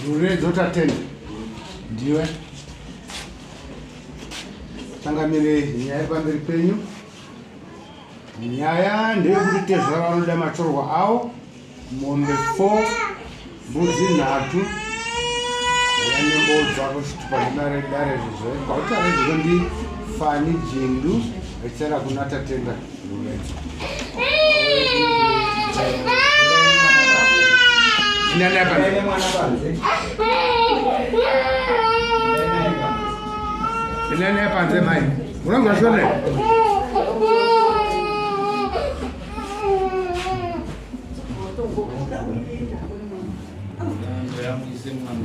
Ruredzo Tatenda ndiwe changamire nyaya iri pamberi penyu. Nyaya ndeyekuti tezvara vanoda matorwa awo mombe 4 mbudzi nhatu nembodzo kuchitupa dare dare izvozvo kwautaura izvozvo ndi Fani Jindu vachitaura kuna Tatenda Ruredzo. Ndani panze mai. Unonzwa shona?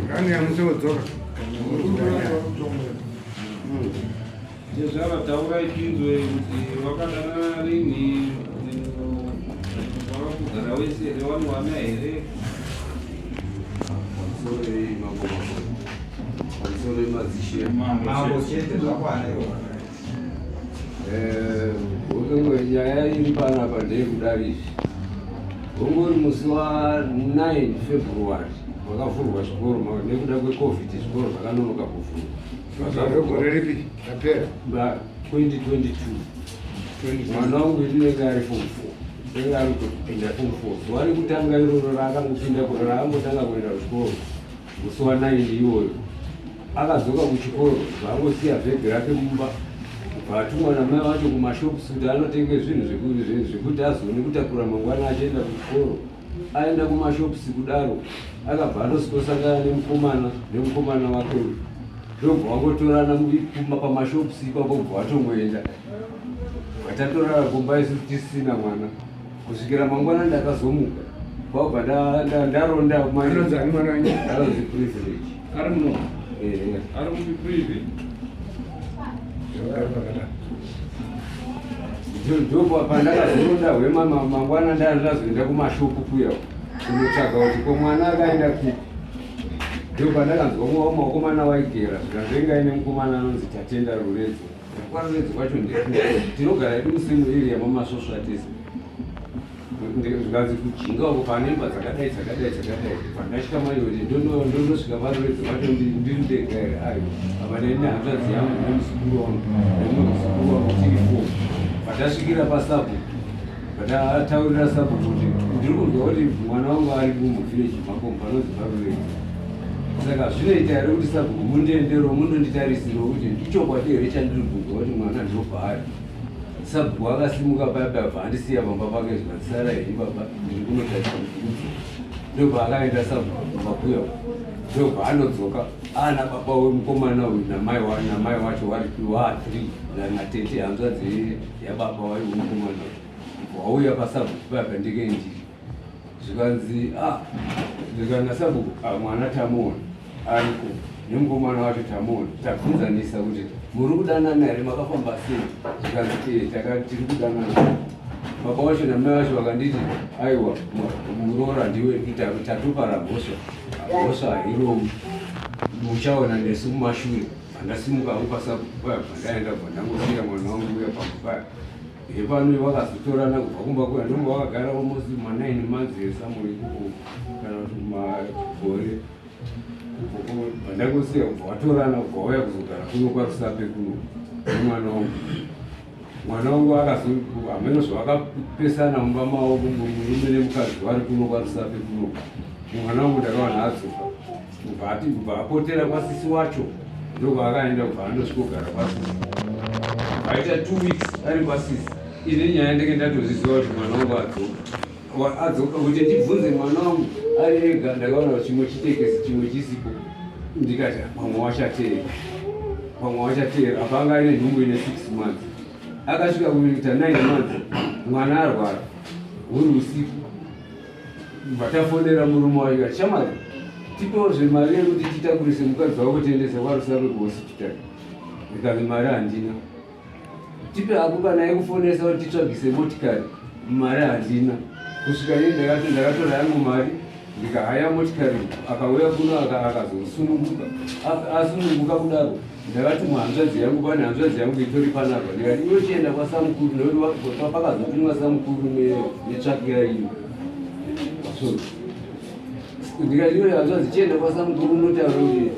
Ngani yamuse wodzoka. Tezvara taurai tinzwe kuti wakadanana rini wakakugara wese here wanowana here Pamusoro mambo pamusoro madzishe mambo chete zvakwana iwo eh, nyaya iri panapa ndeyekudari izvi ungori musi wa 9 February makavhurwa zvikoro nekuda kwecovid zvikoro zvakanonoka kuvhurwa gore ripi rapera 2022 mwana wangu inenge ari form 4 inenge ari kupinda form 4 zuva rekutanga iroro raakangopinda raakangotanga kuenda kuchikoro musi wa 9 iwoyo akadzoka kuchikoro zvangosiya bhegi rake mumba kubva atumwa namai vacho kumashops kuti anotenge zvinhu zvekuti azoone kutakura mangwana achienda kuchikoro aenda kumashops kudaro akabva andosvikosangana nemukomana nemukomana wake uyu ndobva wangotorana kumba pamashops ipapo bva watongoenda vatatorara kumba isu tisina mwana kusvikira mangwana ndakazomuka kwabva ndaronda anonzi privilege ari muno ari mupi privi ndipo pandakazoronda hwema mangwana ndazoenda kumashopu kuya kunotsvaga kuti ko mwana akaenda kupi ndipo pandakanzwa mumwe mukomana waigera zvikanzi inga ine mukomana anonzi Tatenda Ruredzo kwaRuredzo kwacho ndekupi tinogara edu musame area mamasvosva tese zvikanzi kujinga uko pane imba dzakadai dzakadai dzakadai pandasvika maiwete ndondosvika paruredzo pacho ndiri ndega here ayo apa ndaine hanzvadzi yangu nemuzukuru wangu nemumwe muzukuru wangu tiri four patasvikira pasabhuku patataurira sabhuku kuti ndiri kunzwa kuti mwana wangu ari muvhileji mako panonzi paruredzo saka zvinoita here kuti sabhuku mundiendero mundonditarisiro kuti ichokwadi here chandiri kunzwa kuti mwana ndobva ari Sabhuku akasimuka paya paya bva andisiya pamba pake zvikanzi sara henyu baba ndiri kunotarisa mubvunzo ndobva akaenda sabhuku kumba kuya ndobva anodzoka ana baba wemukomana uyu namai namai wacho vari waa three natete hanzvadzi yababa wayo wemukomana uyu wauya pasabhuku paya pandike ndiri zvikanzi ah zvikanzi nasabhuku ah, mwana tamuona ariko nemukomana wacho tamuona tabvunzanisa kuti muri kudanana here makafamba sei zvikanzi ee eh, tiri kudanana baba wacho namai vacho vakanditi aiwa muroora ndiwe tatopara mhosva mhosva hairovi muchaona nesu kumashure pandasimuka hangu pasabhuku paya bvandaenda bva ndangosiya mwana wangu uya pamba paya Hepano vakazotorana kubva kumba kuya ndonga vakagara almost ma 9 months esamwe ikoko kana kuti makore vandangosiya kubva vatorana kubva vauya kuzogara kuno kwaRusape kuno nemwana wangu mwana wangu akazohameno zvavakapesana mumba mavo murume nemukadzi vari kuno kwaRusape kuno mwana wangu ndakawana adzoka Kubva ati kubva apotera kwasisi wacho ndokwaakaenda kubva andosvikogara kwasisi. Aita two weeks ari kwasisi. Ini nyaya ndenge ndatozviziva kuti mwana wangu adzoka. Adzoka kuti ndibvunze mwana wangu ari ega ndakaona chimwe chitekesi chimwe chisipo. Ndikati pamwe wachateera. Pamwe wachateera apa anga aine nhumbu ine 6 months. Akasvika kuita 9 months mwana arwara. Huri usiku Vatafonera murume wacho kati shamwari tipewo zvemari yekuti titakurise mukadzi wako tiendese kwaRusape kuhospital. Ndikanzi mari handina. Tipe hako kana yekufonesa kuti titsvagise motikari mari handina. Kusvika ini ndakati ndakatora yangu mari ndikahaya motikari akauya kuno akazosununguka asununguka kudaro ndakati muhanzvadzi yangu pane hanzvadzi yangu itori panapa ndikati iwe chienda kwasamukuru nekuti pakazotumwa samukuru netsvakira iyo so Ndikati iwe hanzvadzi chienda kwasamukuru unotaura kuti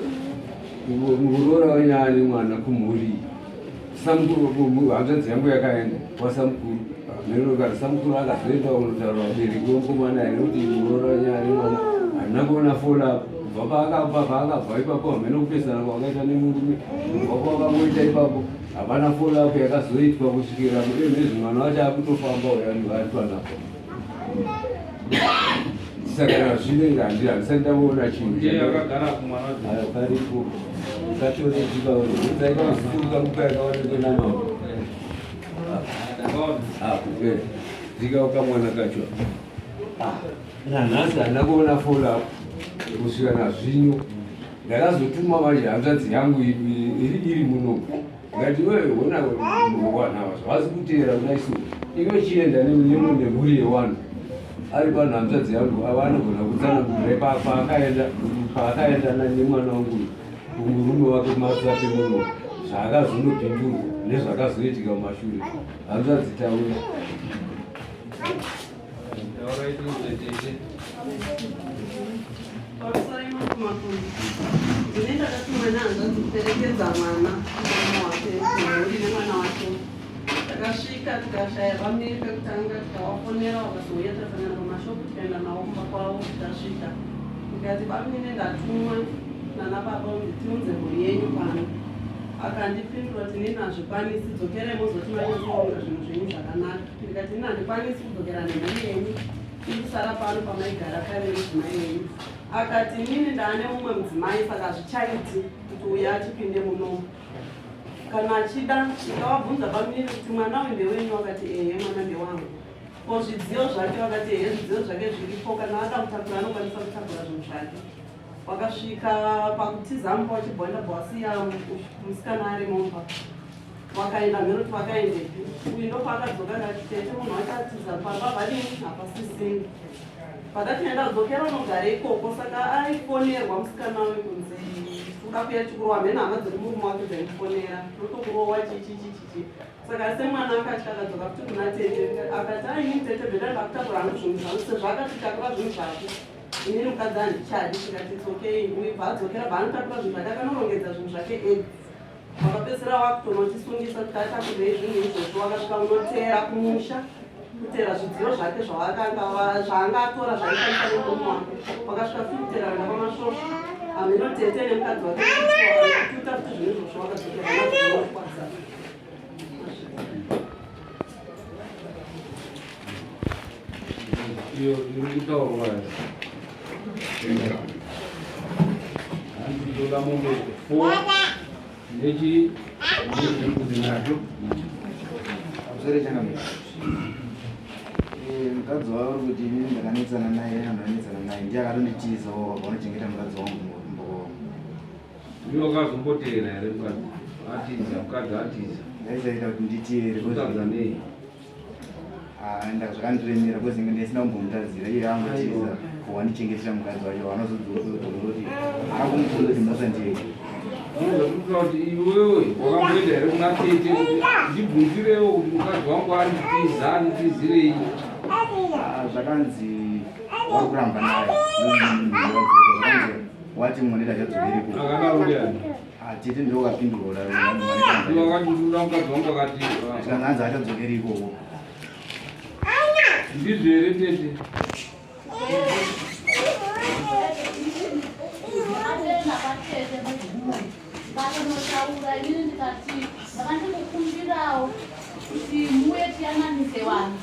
muroora wenyu ane mwana kumhuri. Samukuru hanzvadzi yangu yakaenda kwasamukuru. Mheno kana samukuru akazoenda kunotaura vabereki vomukomana here kuti muroora wenyu ane mwana. Handina kuona follow up kubva paakabva paakabva ipapo hameno kupesana kwakaita nemurume kubva kwakangoita ipapo hapana follow up yakazoitwa kusvikira nezvi mwana wacho akutofamba uyo ari panapo. Saka kana zvinenge handi handisati ndamboona chinhu. Ndiye akagara kumwana Ayo paripo. Usatore chikaone. Udzaika muzukuru kangu kaya kaonekwe namama. Ndakaona. Ah, eh. Dzika kamwana kacho. Ah, nanhasi handina kuona follow up kusvika nazvino. Ndakazotuma manje hanzvadzi yangu iri muno. Ngati iwewe hona wana zvavasi kuteera kuna isu. Iwe chienda nemhuri yewanhu. Ari pano hanzvadzi yangu ava anogona kutsanangurira paakaenda paakaenda nemwana wangu kumurume wake kumatsape muno zvaakazonopindurwa nezvakazoitika mumashure. Hanzvadzi taura. Taurai tinzwe tete. Pamusoro imakumakumi. Ndine ndakatumwa nehanzvadzi kuperekedza mwana murume wake mhuri nemwana wake. Takasvika tikashaya vamiri pekutanga tikavafonera vakazouya tasangana pamashopu tikaenda navo kumba kwavo tasvika. Ndikati bamine ndatumwa nana baba kunzi tiunze mhuri yenyu pano. Akandipindura kuti inini hazvikwanisi dzokerai mozoti manyatsoronga zvinhu zvenyu zvakanaka. Ndikati ini handikwanisi kudzokera nemhuri yenyu iri kusara pano pamaigara kare nemudzimai wenyu. Akati inini ndaane mumwe mudzimai saka hazvichaiti kuti uya achipinde munomu. Kana achida ndikavabvunza bamnini kuti mwana uyu ndewenyu vakati ehe mwana ndewangu. Ko zvidziyo zvake vakati ehe zvidziyo zvake zviripo kana ada kutakura anokwanisa kutakura zvinhu zvake. Vakasvika pakutiza mumba vachibva ndabva wasiya musikana ari mumba. Vakaenda mheno kuti vakaendepi. Uyu ndopaakadzoka akati tete munhu wacho atiza pamba vadini hapasisina. Pandati ndadzokera unogara ikoko saka aifonerwa musikana uyu kunzi kuda kuya chikurowa mheno hama dzekumurume wake dzaimufonera totokurowa chichichichichi saka semwana akatya akadzoka futi kuna tete akati aini tete bheda ndakutakura hangu zvinhu zvangu sezvo akati takura zvinhu zvako inini mukadzi handichadi tikati it's okay uyu bva adzokera bva anotakura zvinhu zvake akanorongedza zvinhu zvake ega Wakapedzisira wakutonotisungisa kuti atakurei zvinhu izvozvo wakasvika unoteera kumusha kuteera zvidziyo zvake zvawakanga zvaanga atora zvaishandisa nemurume wake wakasvika futi kuteera kuenda kwamasvosvo hameno tete nemukadzi wake kututa futi zvinhu izvozvo wakadzokera nazvo Iyo iri kutaurwa hanzi ndoda mombe four nechi nembudzi nacho. Pamusoro changamire. Mukadzi wavo uri kuti inini ndakanetsana naye anonetsana naye ndiye akatonditizawo wabva unochengeta mukadzi wangu mboko. Iwe wakazomboteera here mukadzi atiza mukadzi atiza? Ndaisaita kuti nditeere. Kutadza nei? Ah, nda zvakandiremera because inge ndisina kumbomutadzira iye angotiza wandichengetera mukadzi wacho wanozodzoka kuti akumubvunza kuti mhosva ndiyei. Unozokuta kuti iwewe wakamboenda here kuna tete kuti ndibvunzirewo kuti mukadzi wangu anditiza anditizirei? Ah, zvakanzi wari kuramba naye zvakanzi wati mwana achadzokeri ko. Akadaro ndiani? Ah, tete ndiwo wakapindura Ndiwo wakanditunda mukadzi wangu akati zvikanzi achadzokeri ikoko. Ndizvo here tete? Atenda kwatete ndakanotaura inini ndikati ndakandikukumbirawo kuti muuye tiyananise vanhu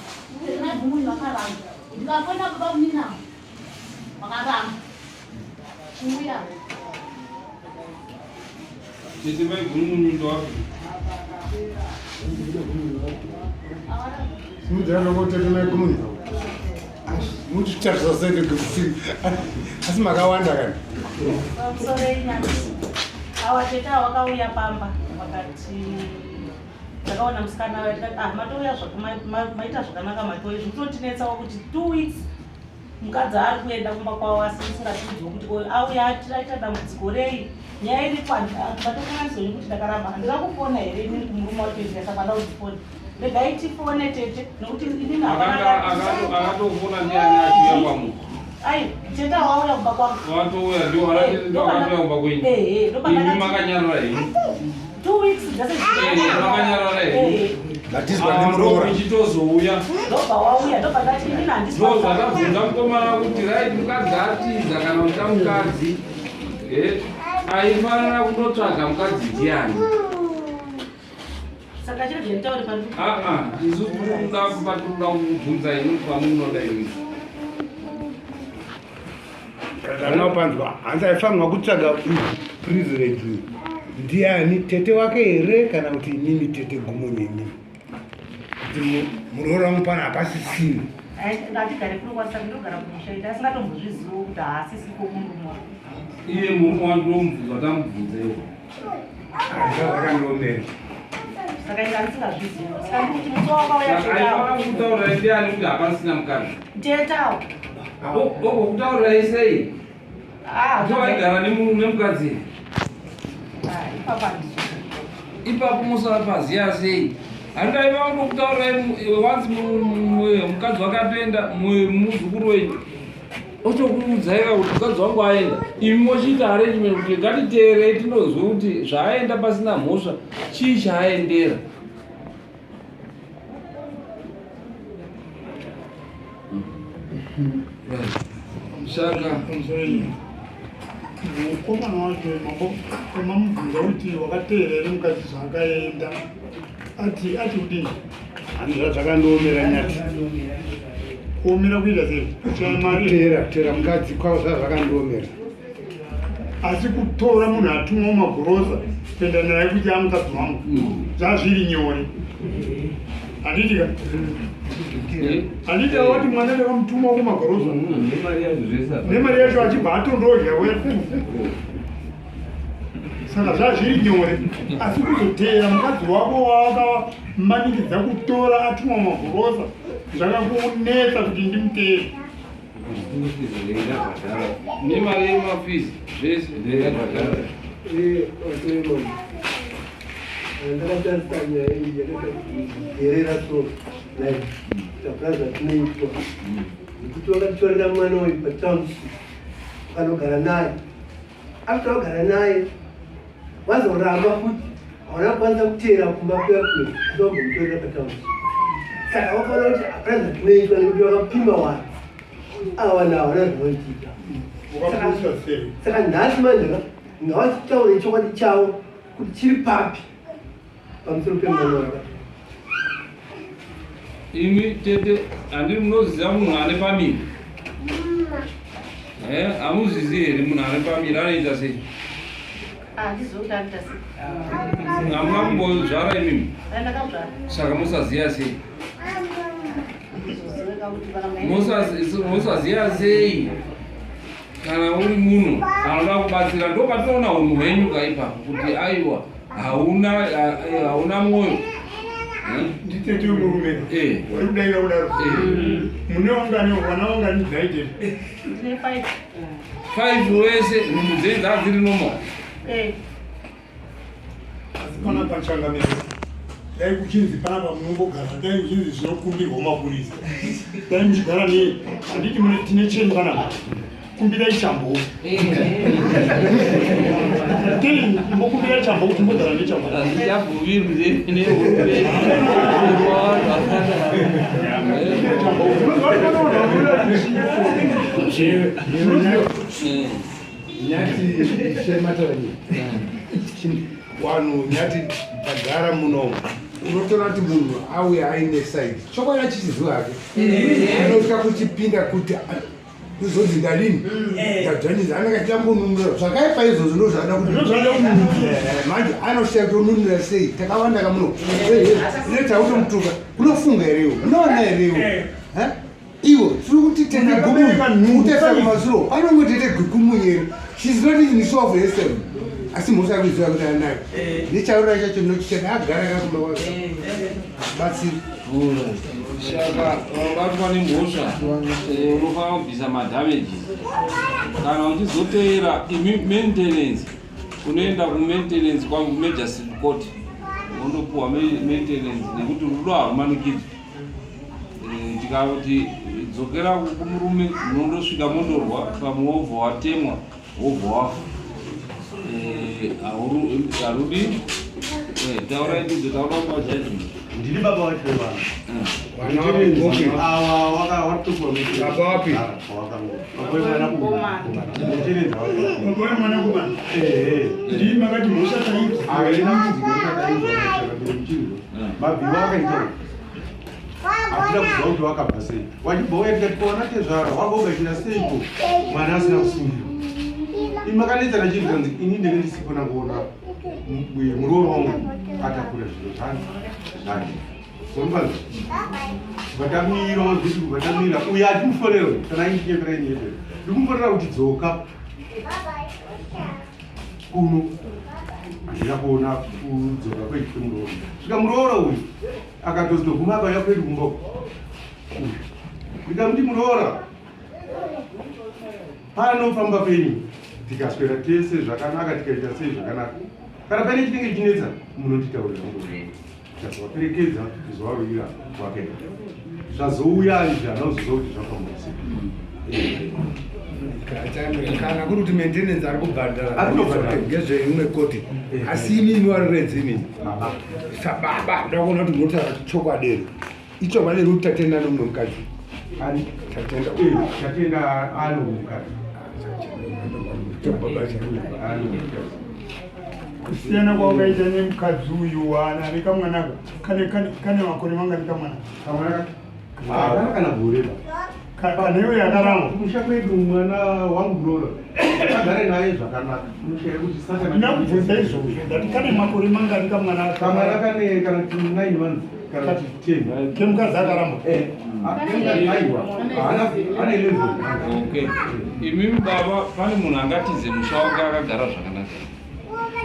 tete nagumunyu vakaramba ndikafona baba muninavo vakaramba kuuya. Tete mai Gunumunyu ndowapi? Simudzira loko tete mai Gunumunyu. Mutitarisa sei kuti asi makawanda kani? Pamusoro inyasi. Awa tete awa wakauya pamba vakati ndakaona musikana uya ndikati ah matouya maita zvakanaka matouya zvikutotinetsawo kuti 2 weeks Mukadzi ari kuenda kumba kwavo asi musingatiudziwo kuti oyo auya aita dambudziko rei nyaya iripo vatokanganiswa nekuti ndakaramba handina kufona here inini kumurume wacho ndikasapanda kundifona regai tifone tete nekuti inini Akatofona ndiani achiuya kwamu? Ai, tete wauya kumba kwangu. Watouya ndio wanatete ndio wakatouya kumba kwenyu. Eh, eh, Imi makanyarara henyu. 2 weeks dzese. Eh, makanyarara henyu. Ndatizwa nemuroora. Ichitozouya. Ndobva wauya, ndobva ndati inini handisi. Ndo zvakabvunza mukomana kuti right mukadzi atiza kana kuti mukadzi. Eh, aifanira kundotsvaga mukadzi ndiani? Saka chiri zvenditaure pari. Ah ah, isu tinoda patinoda kubvunza imi pamunoda imi. Ndanopanzwa hanzi aifanirwa kutsvaga president uyu ndiani, tete wake here kana kuti inini tete Gumunyu inini, kuti muroora wangu pano hapasisina. Ngatigare kuno kwasaka, ndogara kumusha ita asingatombozvizivo kuti haasisiko kumurume wake. Iye murume wangu ndomubvunza tamubvunzewo. Zvakandiomera. Saka inga ndisingazvizivo. Saka ndikuti musi wakauya Saka tetawo. aifanira kutaurirai ndiani kuti hapasisina mukadzi? Tetawo. Okutaurirai sei? Ah, Ndiwo aigara nemukadzi. Ah, ipapo handizvo. Ipapo musapaziya sei? Handaiva kutokutaurirai once mukadzi wake atoenda, muzukuru wenyu otokuudzaika kuti mukadzi wangu aenda, imi mochiita arrangement kuti ngatiteerei tinozwe kuti zvaaenda pasina mhosva chii chaaendera. Saka Mukomana wacho mambo mamubvunza kuti wakateera here mukadzi zvaakaenda, ati kudini? Hanzi zvakandiomera, Nyati. Kuomera kuita sei? Kushaya mari? Teera mukadzi kwavo zvazvakandiomera. Asi kutora munhu atumwa mumagurosa kuenda naye kuti amukadzi wangu zvazviri nyore, handiti ka? Handiti awati mwana ndakamutuma kumagorosa? Nemari yacho zvese apa. Nemari yacho achibva atondodya wetu. Saka zvazviri nyore, asi kuzoteera mukadzi wako wawakamanikidza kutora atumwa magorosa zvakakunetsa kuti ndimuteere. Nemari yemafees zvese. Ndingabhadhara. Ndakatarisa nyaya iyi yakakagerera, so like tapura zvatinoitwa nekuti wakatitorera mwana uyu patownship, ukanogara naye. After wagara naye wazoramba futi, hauna kukwanisa kuteera kumba kuya kuya, asi wambomutorera patownship. Saka wakaona kuti hapana zvatinoitwa nekuti wakapima vanhu ava vanhu havana zvinoitika. Wakapusa sei? Saka nhasi manje ka ngavachitaure chokwadi chavo kuti chiri papi pamusoro pemwana waka. Imi tete, handiri munoziva munhu ane pamiri? Eh, hamuzvizivi here munhu ane pamiri anoita sei? Handizivi kuti anoita sei. Hamuna kumbozvara imimi? Ndakazvara. Saka musaziva sei? Ndizoziveka kuti kana mai Musaziva sei kana uri munhu anoda kubatsira? Ndo patinoona unhu hwenyu kaipapo kuti aiwa, hauna mwoyo. Eh? Nditete wemurume uri kudaira kudaro, mune wangani vana wangani dzaitete? Ndine five. Five wese nhumbu dzenyu dzaa dziri normal? Eh. Asi pana pachangamiro, dai kuchinzi panapa munombogara, dai kuchinzi zvinokumbirwa mapurisa, dai muchigara ne handiti mune tine cheni panapa, kumbirai chambo tei, imbokumbirai chambo kuti mbogara nechambo. Hazvichabvumirwi nehurumende. Nyati shematarani vanhu, Nyati, tagara munomu, unotoona kuti munhu auya aine side chokwadi achichiziva hake, anosvika kuchipinda kuti kuzonzi ndadini, ndadzvanyidza, anenge achida kununura zvakaipa izvozvo, ndo zvaada kuti manje anoshaya kutonunura sei. Takawanda kamuno inoita kutomutuka. Unofunga here iwo? Unoona here iwo? Iwo tiri kuti tete Gumu utesa kumasuro panongoti tete Gumu here. She's not even sure of herself, asi mhosva yakuziva kuti anayo nechaurira chacho nochichena agara kakumba kwake batsiri. Saka wabatwa nemhosva, unofanira kubvisa madamages. Kana uchizoteera imi maintenance, unoenda kumaintenance kwangu magistrate court, undopuwa maintenance nekuti rudo harumanikidzwi. Tikati Dzokera kumurume unondosvika mondorwa pamwe wobva watemwa wobva wafa. Eh, harudi eh, taurai ndidzo taura kuba chaizvo. Ndini baba wacho vevana. Baba wapi? Ndii makati mhosva tainzwa. Mabhiwa akaita hatina kuziva kuti wakabva sei wachibva uya tikati kuwana tezvara wanga ugachira seiko mwana asina kusungirwa ini makanetsana chii zvikanzi ini ndenge ndisipo nangoona muroora wangu atakura zviro zvani zvake Munofanira vatamira wazviti vatamira uyo atimufonera kana aindinyepera inyepera ndikumufonera kuti dzoka kuno handina kuona kudzoka kwedu kwemuroora svika muroora uyu akatozotoguma akauya kwedu kumba uyu ndikamuti muroora pano pamba penyu tikaswera tese zvakanaka tikaita sei zvakanaka kana paine chinenge chinetsa munonditaurira Tikazovaperekedza tizovaviga kwake. Zvazouya izvi hana kuzoziva kuti zvafamba sei. Kana kuri kuti maintenance ari kubhadhara ngezveimwe koti asi imimi wariredzi imimi sababa ndakuona kuti munotaura chokwadi here ichokwadi here kuti tatenda nomumwe mukadzi tatenda tatenda ano mukadzi Kusiyana kwawakaita nemukadzi uyu waana nekamwanaka kane kane makore mangani kamwana kamwana haana kana gore kanewe yakaramba kumusha kwedu mwana wangu muroora agare naye zvakanaka musha yekuti saka ndakubvunza izvozvo ndati kane makore mangani kamwana kamwana kane kana kuti 9 months kana kuti 10 kemukadzi akaramba eh aiwa haana ane 11 okay imimi baba pane munhu angatize musha wake akagara zvakanaka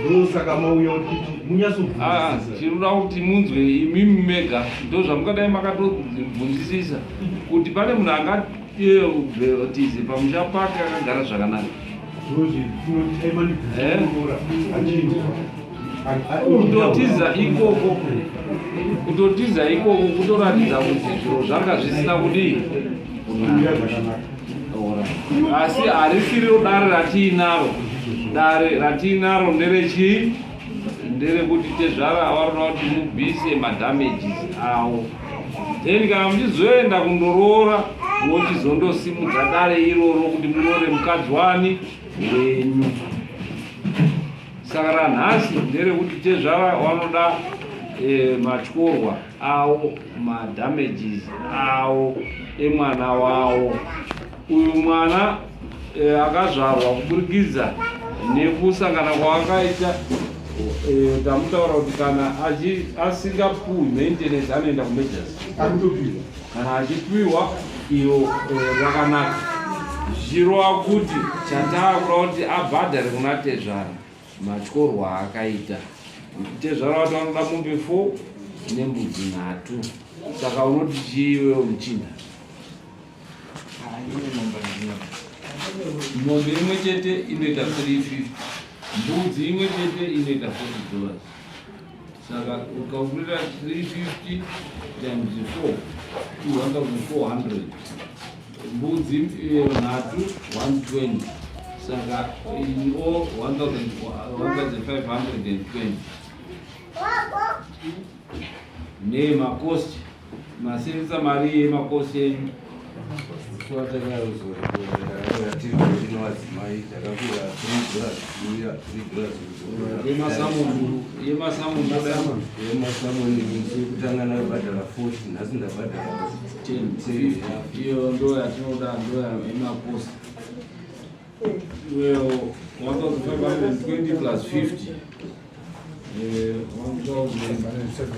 Ndosaka mauya kuti munyatsobvunzisisa. Ah, tinoda kuti munzwe imimi mega ndozvamungadai makatobvunzisisa kuti pane munhu angatize pamusha pake akagara zvakanaka. Eh? Kutotiza ikoko kutotiza ikoko kutoratidza kuti zviro zvanga zvisina kudii asi harisiriro dare ratiinaro dare ratiinaro nderechii nderekuti tezvara varoda kuti mubvise madamages awo then kana muchizoenda kundoroora mochizondosimudza dare iroro kuti muroore mukadzi wani wenyu saka ranhasi nderekuti tezvara vanoda e, matyorwa awo madamages awo emwana wawo uyu mwana e, akazvarwa kuburikidza nekusangana kwaakaita e, tamutaura kuti kana asingapuwi maintenance anoenda kumajors kana achipiwa iyo zvakanaka zvichirova kuti chataakuda kuti abhadhare kuna tezvara matyorwa aakaita tezvara vati vanoda mombe 4 nembudzi nhatu saka unoti chii iwewe muchinda mombe imwe chete inoita 350 mbudzi imwe chete inoita 40 dollars saka ukakulira 350 times 4 1400 mbudzi eh, nhatu 120 saka in all 1520 nemakosti masenzesa mari yemakosti enyu yemasamoni yekutanga ndabhadhara 40 nhasi ndabhadhara 10 iyo ndo yatinoda ndo yemakosti Well, 1520 plus 50. 1570.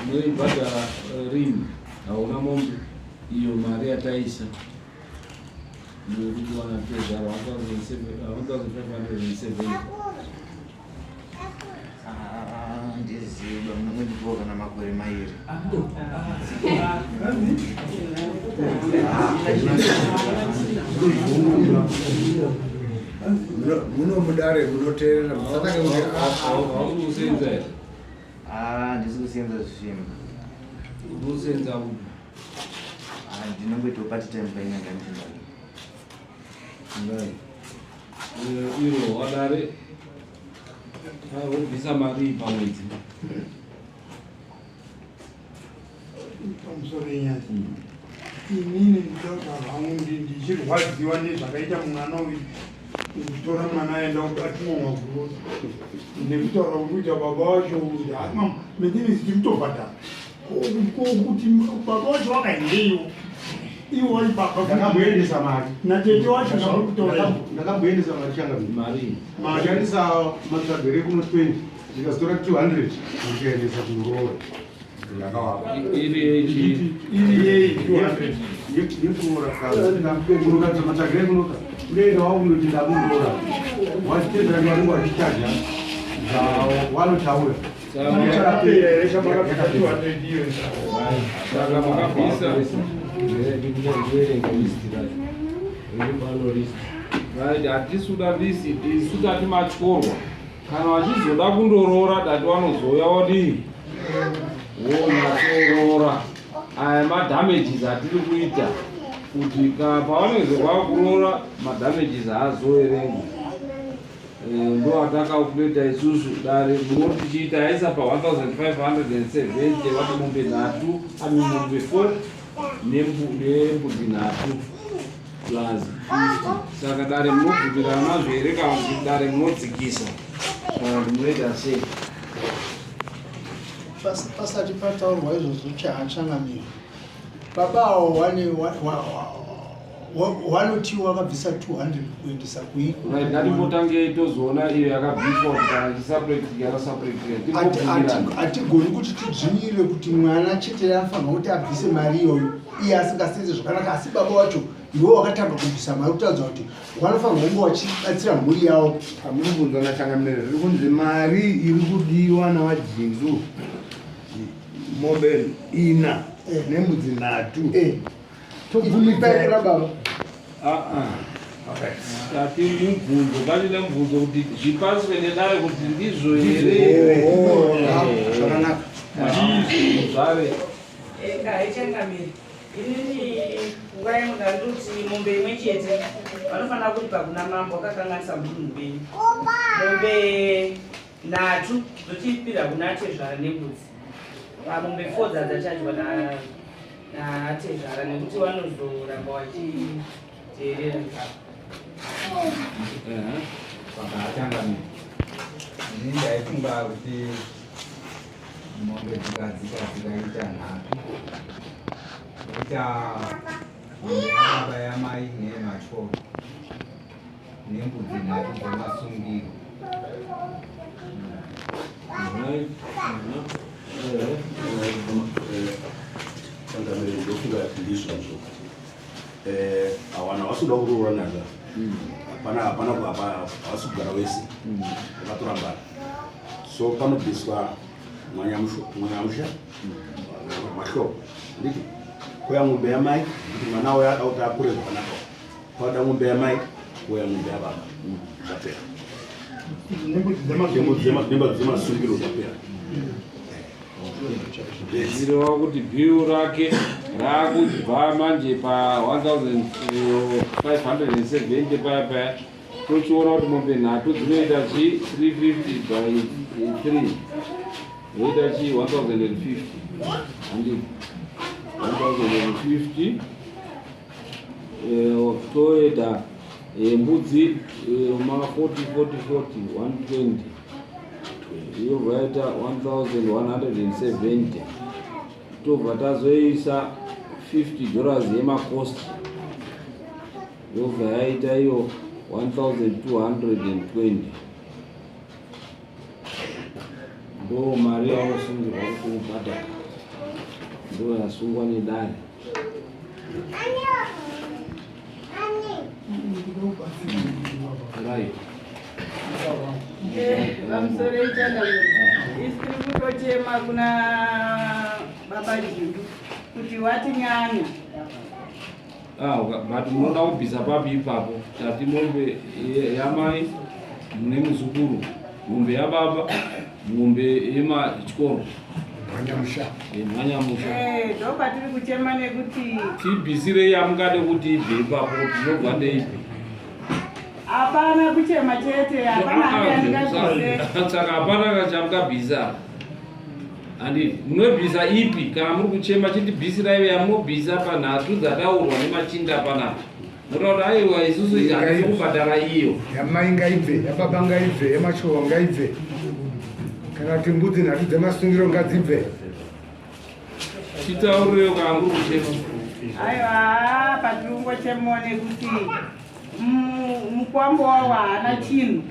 Unoibhadhara rini? Hauna mombe iyo mari yataisa nekuti wanatezvara 1570. Handizivi munongondipiwa kana makore mairi. Muno mudare munoteerera musatange kuti Hausi kusenza here? Ah, ndisi kusenza zvinhu. Unosenza upi? Ah, ndinongoitawo part time painyanga ndichinda. Right. Iro wadare wobvisa mari pamwedzi. Pamusoro yenyaya inini ndinotaura hangu ndichirwadziwa nezvakaita mwana uyu kutora mwana aenda atumwa magurosa nekutaura kuri kuita baba wacho kuti maintenance tiri kutobhadhara kuti baba wacho wakaendeiwo iwo wari baba Ndakamboendesa mari. Natete wacho zvauri kutaura. Ndakamboendesa mari changamire. Mari. Mashandisa matsvagere kuno 20 ndikazotora 200 ndikaendesa kunoroora. Ndakawapa. Iri yechi. Iri yei 200. Yekuroora kana matsvagere kunoka. Unoenda wakunoti ndakunoroora. Wachitendera vanenge vachichaja zvawanotaura. Chakapera here chamakabvisa 200 iyo? Saka makabvisa. Ndiverenga list racho riri pano list. Right, hatisi kuda list, isu tati matyorwa. Kana vachizoda kundoroora dati vanozouya vodii? Wonyatsoroora. Aya madamages atiri kuita kuti pavanenge vakuroora madamages haazoerengwi. Ndo atakakuleta isusu dare munoti chiita aisa pa 1570 vati mombe nhatu ami mombe 4 nembudzi nhatu plus 50. Saka dare munobvumirana nazvo here kana kuti dare munodzikisa kana kuti munoita sei? Pasati pataurwa izvozvo chaachangamira baba avo wanoti wakabvisa 200 kuendesa kuiko. Right, ngatimbotange tozoona iyo yakabviswa kuti kana ichiseparate yakaseparate. Hatigoni kuti tidzvinyirire kuti mwana chete anofanirwa kuti abvise mari iyoyo iye asingasenze zvakanaka, asi baba wacho iwe wakatanga kubvisa mari kutaridza kuti wanofanirwa kunge wachibatsira mhuri yavo. Pamuri kubvunzwa nachangamire zviri kunzi mari iri kudiwa navajindu mombe ina nembudzi nhatu. Tobvumidza baba. Tati mubvunzo, pane mubvunzo kuti zvipaswe nedare kuti ndizvo here? Zvakanaka. Ndizvo zvave. Haichangamiri inini nguva imwe ndandoti mombe imwe chete vanofanira kuripa kuna mambo akakanganisa mudunhu wenyu. Mombe nhatu dzochipira kuna tezvara nembudzi. Pamombe 4 dzadzachajwa natezvara nekuti vanozoramba vachiteerera ipapo. Pakachangamira ini ndaifunga kuti mombe dzikadzika dzikaita nhatu oita mombe yababa yamai neyematyoro nembudzi nhatu dzemasungiro. Changamire, ndofunga kuti ndizvozvo. Hawana havasi kuda kuroora naza. Hapana hapana havasi kugara wese. Vakatorambana. So panobviswa mwanyamusha mahloko. Nditi kuya ng'ombe yamai kuti mwana uyo ada kuti akure zvakanaka. Kwada ng'ombe yamai kuya ng'ombe yababa. Zvapera. Nembudzi dzemasungiro zvapera. Zvireva kuti bill rake raakubva manje pa 1570 paya paya tochiona kuti mombe nhatu dzinoita chi 350 by 3 yoita chi 1050 handi 1050 toita mbudzi ma 40 40 40 120 yobva yaita 1170 tobva tazoisa 50 dollars yemacost yobva yaita iyo 1220. Ndo mari yanosungirwa kuti ubhadhara, ndo yasungwa nedare. Right. Pamusoro ichangamire, isi tiri kutochema kuna baba Jindu kuti watinyanya. Ah, but munoda kubvisa papi ipapo? Tati mombe yamai mune muzukuru, mombe yababa, mombe yemachikoro. Mhanyamusha. Mhanyamusha. Eh, ndopatiri kuchema nekuti tibvisirei yamungade kuti ibve ipapo tinobva neipi? Hapana kuchema chete, hapana handingabvise. Saka hapana chamungabvisa. Handiti munobvisa ipi kana muri kuchema chitibvisirai yamunobvisa panhatu dzataurwa nemachinda panapa. Motaura kuti aiwa isusu hatisi kubhadhara iyo. Yamai ngaibve, yababa ngaibve, yemachowa ngaibve. Kana kuti mbudzi nhatu dzemasungiro ngadzibve. Chitaurirewo kana muri kuchema. Aiwa patiri kungochemawo nekuti mukwambo wawo haana chinhu.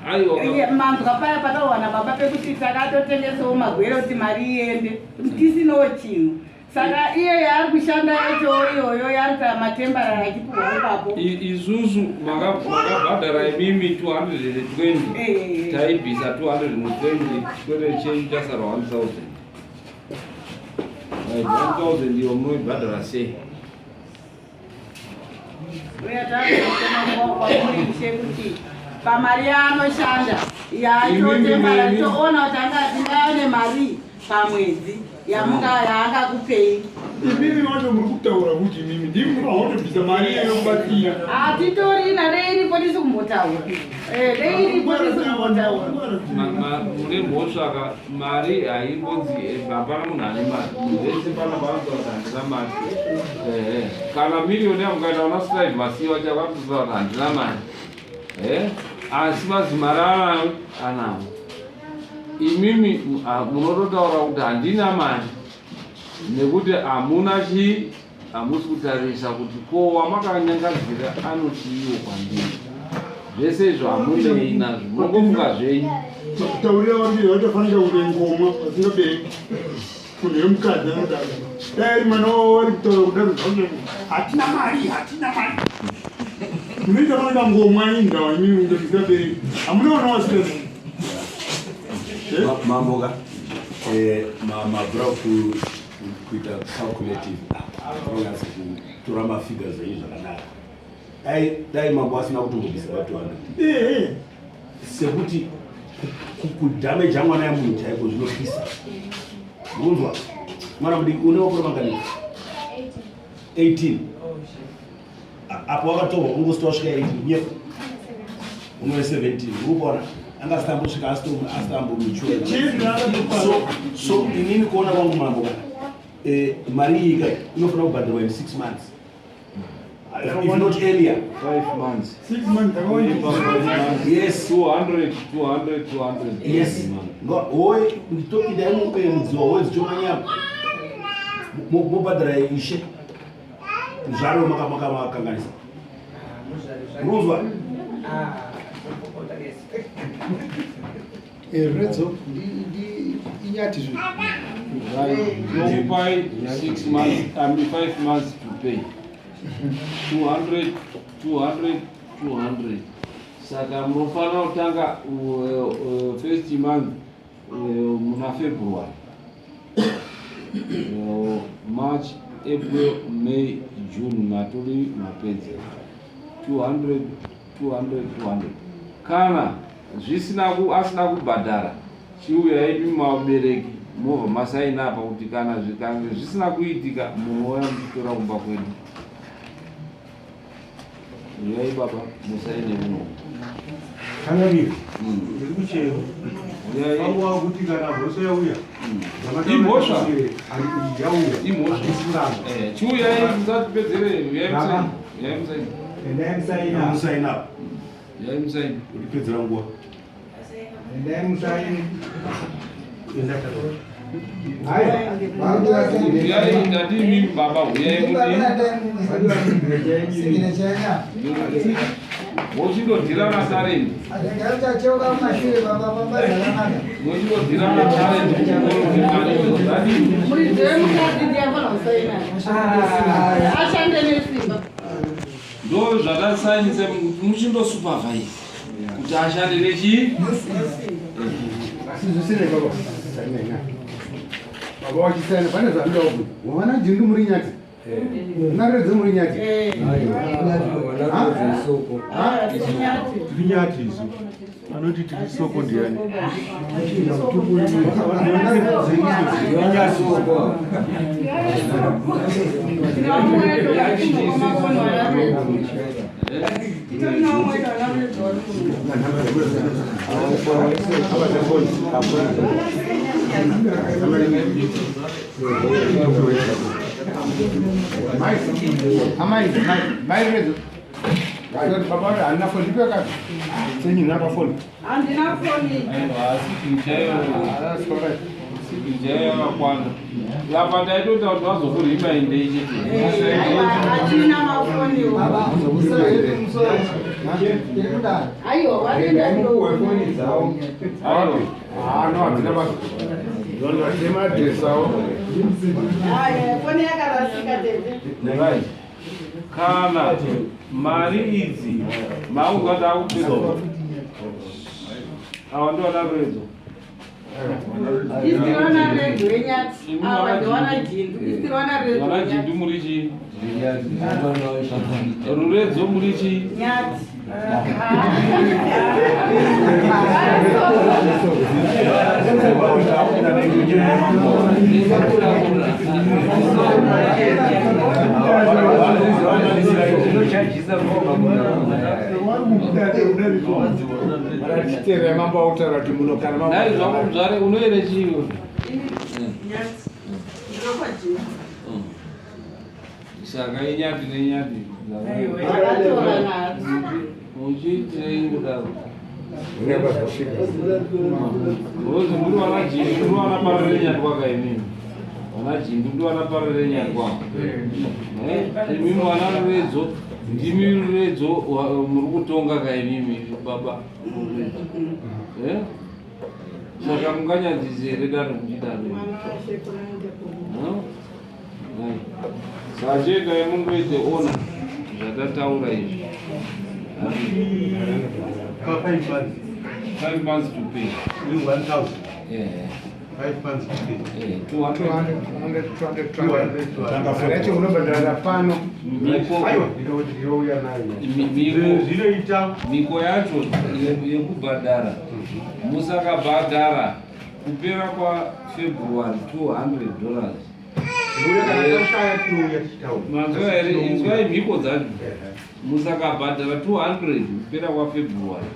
Manzwa paya patawana baba pekuti takatotengesawo magwere kuti mari iende tisinawo chinhu. Saka iye yaari kushanda yacho iyoyo yaari kuita matembarari achipuhwa ipapo. Isusu makabhadhara imimi 220 taibvisa 220 chikwere chenyu chasara 1000. 1000 iyo munoibhadhara sei? Uye takuchema kwamuri ishe kuti pamari yaanoshanda yaachotembara toona kuti anga mari pamwedzi yamunga yaangakupei. Imimi wacho muri kutaura kuti imimi ndimi munohotobvisa mari iyoyo kubatsira. Hatitorina dei iripo tisi kumbotaura. Eh, dei iripo tisi kumbotaura. Mune mhosva ka mari haimbonzi eh, hapana munhu ane mari. Munhu wese pano panotaura kuti handina mari. Ehe. Kana miriyoni yamukaenda kuna Strive Masiyiwa chakatotaura kuti handina mari. Eh? Asi mazimari anayo anawo. Imimi munototaura kuti handina mari nekuti hamuna chii hamusi kutarisa kuti ko wamakanyangadzira anotiiwo kwandiri zvese izvo hamunei nazvo munongofunga zvenyu taurira vambiri vatofanira kunge ngomwa vasingabereki munhu wemukadzi anodaro dai ari mwana wavo vari kutaura kudaro zvakuti hatina mari hatina mari munoita fanira ngomwa indawa imimi kunge musingabereki hamunaona vasingabereki Mambo ka eh, mabvura kuita calculative unonyatsa kutora mafigures enyu zvakanaka. Dai dai mambo asina kutombobvisa pa 200 sekuti kudhameja mwana yemunhu chaiko zvinopisa. Unzwa mwana mudiki une makore mangani? 18. Apo wakatorwa kungosita wasvika 18 kunyepa unove 17 uri kuona anga asati ambosvika asati ambomichua so so inini kuona kwangu mambo eh, mari iyi ka inofanira kubhadharwa in 6 months if not earlier. 5 months. 6 months. Yes. 200, 200, 200. Yes. Hoye nditopinda mudziwa hoye dzichomanyama mobhadhara ishe zvaro makamakanganisa unonzwa Redzo inyati zve. Tinokupai 6 months, I mean 5 months to pay. 200, 200, 200. Saka munofanira kutanga first month muna February. March, April, May, June matori mapedza. 200, 200, 200. Kana zvisina asina kubhadhara chiuyai imi vabereki mobva masaina apa kuti kana zvikange zvisina kuitika munouya muchitora kumba kwedu. Uyai baba musaine muno. Changamire, ndiri kuchema. Wangu wakuti kana mhosva yauya. Imhosva. Yauya. Imhosva. Eh, chiuyai musatipedzere, uyai musaine. Uyai musaine. Endai musaina. Musaina. Uyai musaine. Uripedzera nguva. Endai musaine. Uyai ndati imimi baba uyai mudii. Mochindodhirana talent. Mochindodhirana talent. Muridzi wemukadzi ndiye anofanira kusaina. Ashande nesimba. Ndo zvatasainisa muchindosupervise kuti ashande nechii? Asi zvisinei baba saina ina. Baba wachisaina pane zvanoda kubvunza. Wavana jindu muri nyati. Naredzo muri nyati. Tiri nyati isu. Anoti tiri soko ndiani? Amai, mai, mai redzo. Baba handina foni, ndipe ka. Senyi napa foni. Handina foni. Signature yakakwana. Apa taitoita kuti vazokurima chete. Hatina mafoni. Aiwa, vanoenda Mupuwe foni dzavo. Ah, no, handina basa. Ndondote madress avo. Foni yakarasika tete. Right. Kana mari idzi maungada kupedza. Awa ndo vana redzo. Istiri vana redzo wenyati. Awa ndiwana jindu. Istiri vana redzo Vana wenyati. jindu muri chii? Ruredzo muri chii? Nyati. Chitera mambo autaura kuti muno kana mambo. Nhai zvako muzvare unoere chiiwe? Nyati. Ndinokwa jindu. Saka inyati nenyati. Takatora nadzo. Uchiitirei kudaro? Unebasa Rozi muri vana jindu muri vana Parirenyatwa ka imimi. Vana jindu ndi vana Parirenyatwa. Eh, imimi vana Ruredzo ndimi Ruredzo muri kutonga ka imimi baba. Ruredzo. Eh? Saka munganyadzise here dare muchidaro? Mwana wasekuru aende kumba. No? Hai. Saka chiendai mungoite ona zvatataura izvi. Pa 5 months. 5 months to pay. In 1000. Yeah. 5 months to pay. Yeah, 200. 200, 200, 200. Yacho unobhadhara pano. Miko. Aiwa, ndinouya nayo. Zvinoita miko yacho yekubhadhara musakabhadhara kupera kwaFebruary $200. Uya kana tashaya tinouya tichitaura. Manzwa here? Inzwai mhiko dzacho. Musakabhadhara 200 kupera kwaFebruary,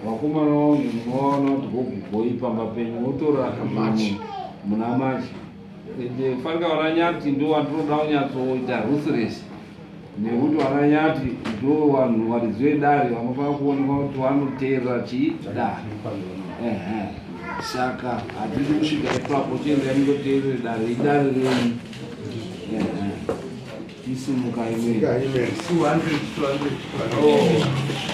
vakomana vangu munovaona kuti gogogoi pamba penyu wotora muna Machi. Ende fanika vana Nyati ndo vandinoda kunyatsoita ruthless, nekuti vana Nyati ndo vanhu varidzi vedare vanofanira kuonekwa kuti vanoteerera chii dare. Ehe. Saka hatidi kusvika ipapo, chiendai mundoteerere dare, idare renyu. Ehe. Isimuka imweni. 200, 200, 200.